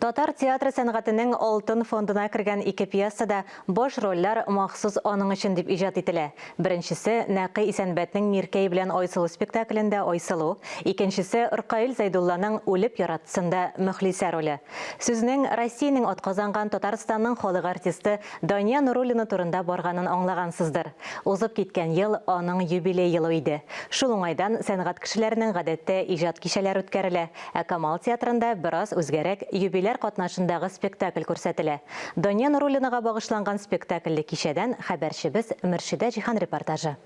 Татар театры сәнгатенең алтын фондына кергән ике пьесада баш рольләр махсус аның өчен дип иҗат ителә. Беренчесе, Нәкый Исәнбәтнең Миркәй белән Айсылу спектаклендә Айсылу, икенчесе, Ркаил Зәйдулланың Үлеп яратсында Мөхлисә роле. Сүзнең Россиянең атказанган Татарстанның халык артисты Дания Нуруллина турында барганын аңлагансыздыр. Узып киткән ел аның юбилей елы иде. Шул уңайдан сәнгать кешеләренең гадәттә иҗат кичәләре үткәрелә, ә Камал театрында бераз үзгәрәк юбиляр катнашындагы спектакль күрсәтелә. Дания Нуруллинага багышланган спектакльле кичәдән хәбәрчебез Мөршидә Җиһан репортажы.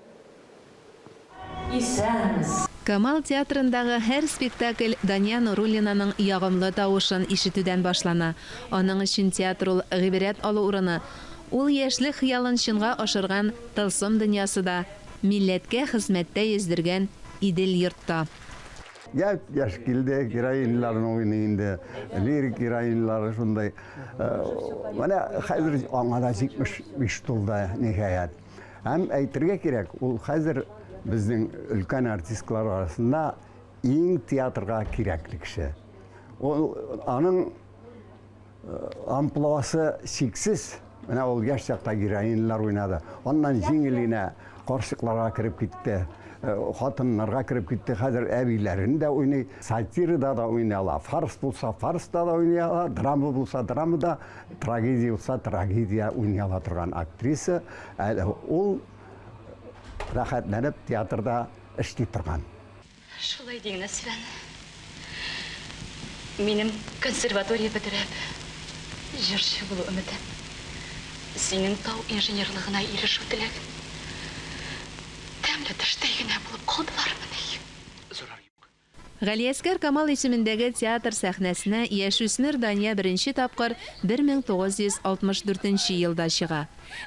Исәнмесез! Камал театрындагы һәр спектакль Дания Нуруллинаның ягымлы тавышын ишетүдән башлана. Аның өчен театр ул, гыйбрәт алу урыны. Ул яшьлек хыялын чынга ашырган тылсым дөньясы да, милләткә хезмәттә йөздергән Идел-йорт та. Япь-яшь килде, героиньларны уйный инде, лирик героиньлары шундай. Менә хәзер аңа да 75 тулды, ниһаять. Һәм әйтергә кирәк, ул хәзер безнең өлкән артистлар арасында иң театрга кирәкле кеше. Ул аның э, амплуасы чиксез. Менә ул яшь чакта героинлар уйнады. Аннан җиңел генә карчыкларга кереп китте, э, хатыннарга кереп китте. Хәзер әбиләрен дә уйный, сатирада да уйный ала. Фарс булса, фарста да уйный ала, драма булса, драмада. Трагедия булса, трагедия уйный ала торган актриса. Әле ул рәхәтләнеп театрда эшли торган. Шулай диң, Әсфан. Минем консерватория бетереп, җырчы булу өметем, синең тау инженерлыгына ирешү теләгең тәмле төштәй генә булып калдылармыни? Зарар юк. Галиәсгар Камал исемендәге театр сәхнәсенә яшүсмер Дания беренче тапкыр 1964 нче елда чыга.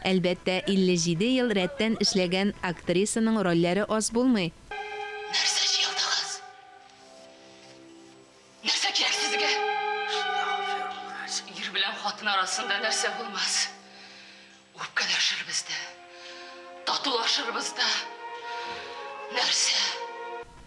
Әлбәттә, 57 ел рәттән эшләгән актрисаның рольләре аз булмый. Нәрсә җыелдыгыз? Нәрсә кирәк сезгә? Ир белән хатын арасында нәрсә булмас? Үпкәләшербез дә, татулашырбыз да. Нәрсә?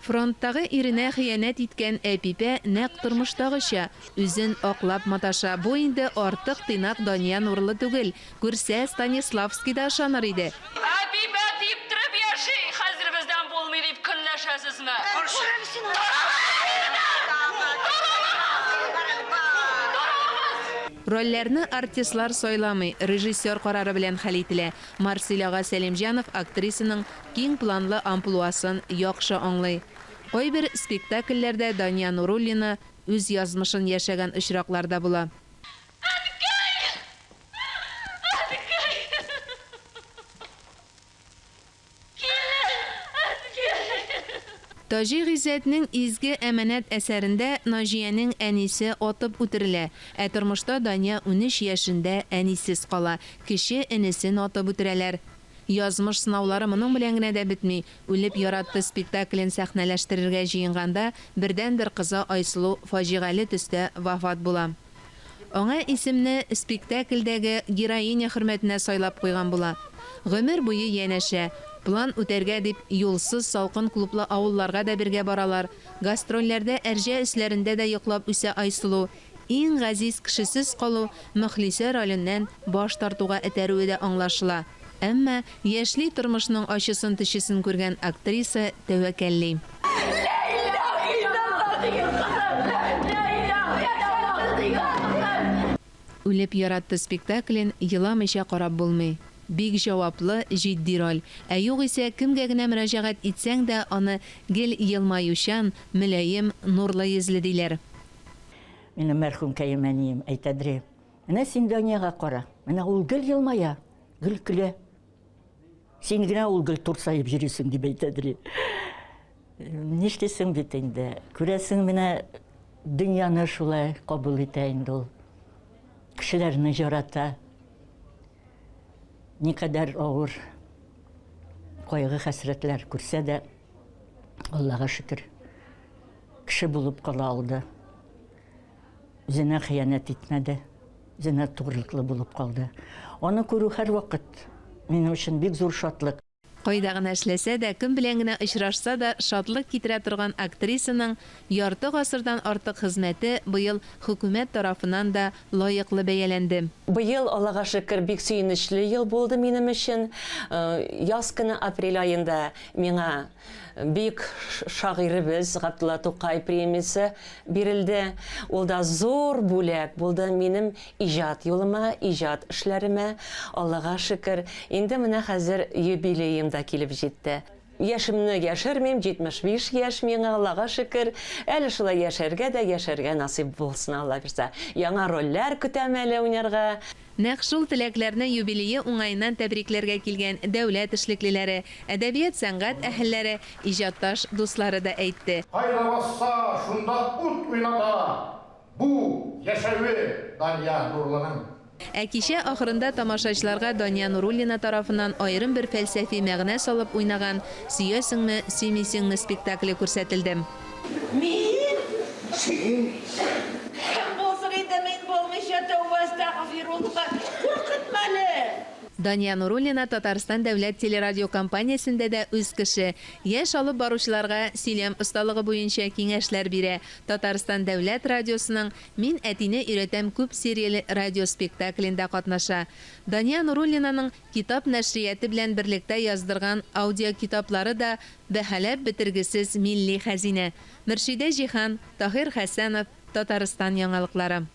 Фронттагы иренә хыянәт иткән Әпипә нәкъ тормыштагыча, үзен аклап маташа. Бу инде артык тыйнак Дания Нурлы түгел. Күрсә, Станиславский да ышаныр иде. Әпипә типтереп яши, хәзер бездән булмый дип көнләшәсезме? Рольләрне артистлар сайламый, режиссер карары белән хәл ителә. Марсель ага Сәлимҗанов актрисаның киң планлы амплуасын яхшы аңлый. Кайбер спектакльләрдә Дания Нуруллина үз язмышын яшәгән очраклар да була. Әнкәй! Әнкәй! Таҗи Гыйззәтнең Изге әманәт әсәрендә Наҗиянең әнисе атып үтерелә, ә тормышта Дания 13 яшендә әнисез кала, кече энесен атып үтерәләр. Язмыш сынаулары моның белән генә дә бетми, Үлеп яратты спектаклен сәхнәләштерергә җыенганда бердәнбер кызы Айсылу фаҗигале төстә вафат була. Аңа исемне спектакльдәге героиня хөрмәтенә сайлап куйган була. Гомер буе янәшә, план үтәргә дип юлсыз салкын клублы авылларга да бергә баралар, гастрольләрдә әрҗә өсләрендә дә йоклап үсә Айсылу. Иң газиз кешесез калу Мөхлисә роленнән баш тартуга этәрүе дә аңлашыла. Әмма яшьли тормышның ачысын-төчесен күргән актриса тәвәккәлли. Үлеп яратты спектаклен еламыйча карап булмый. Бик җаваплы, җитди роль. Ә югыйсә, кемгә генә мөрәҗәгать итсәң дә, аны гел елмаючан, мөлаем, нурлы йөзле диләр. Минем мәрхүмкәем әнием әйтәдер, Менә син Даниягә кара, менә ул гел елмая, гел көлә. Син генә ул гел турсаеп йөрисең, дип әйтәдер. Нишлисең бит инде. Күрәсең, менә дөньяны шулай кабул итә инде ул. Кешеләрне ярата. Никадәр авыр кайгы-хәсрәтләр күрсә дә, Аллага шөкер, кеше булып кала алды. Үзенә хыянәт итмәде, үзенә тугрылыклы булып калды. Аны күрү һәрвакыт минем өчен бик зур шатлык. Кайда гына эшләсә дә, кем белән генә очрашса да шатлык китерә торган актрисаның ярты гасырдан артык хезмәте быел хөкүмәт тарафыннан да лаеклы бәяләнде. Быел, Аллага шөкер, бик сөенечле ел булды минем өчен. Яз көне, апрель аенда миңа бөек шагыйребез Габдулла Тукай премиясе бирелде. Ул да зур бүләк булды минем Иҗат юлыма, иҗат эшләремә, Аллага шөкер, инде менә хәзер юбилеем да килеп җитте. Яшемне яшермим, 75 яшь миңа, Аллага шөкер. Әле шулай яшәргә дә яшәргә насыйп булсын, Алла бирса. Яңа рольләр көтәм әле уйнарга. Нәкъ шул теләкләрне юбилее уңаеннан тәбрикләргә килгән дәүләт эшлеклеләре, әдәбият-сәнгать әһелләре, иҗатташ дуслары да әйтте. Кайда басса, шунда ут уйната. Бу, яшәве Дания Нурлының. Ә кичә ахырында тамашачыларга Дания Нуруллина тарафыннан аерым бер фәлсәфи мәгънә салып уйнаган Сөясеңме, сөймисеңме спектакле күрсәтелде. Мин? Син? Кем булсын инде мин булмыйча, тәүбә әстәгъфирулла, куркытма әле! Дания Нуруллина Татарстан дәүләт телерадиокомпаниясендә дә үз кеше. Яшь алып баручыларга сөйләм осталыгы буенча киңәшләр бирә. Татарстан дәүләт радиосының Мин әтине өйрәтәм күп серияле радиоспектаклендә катнаша. Дания Нуруллинаның Китап нәшрияты белән берлектә яздырган аудиокитаплары да бәһаләп бетергесез милли хәзинә. Мөршидә Җиһан, Таһир Хәсәнов, Татарстан яңалыклары.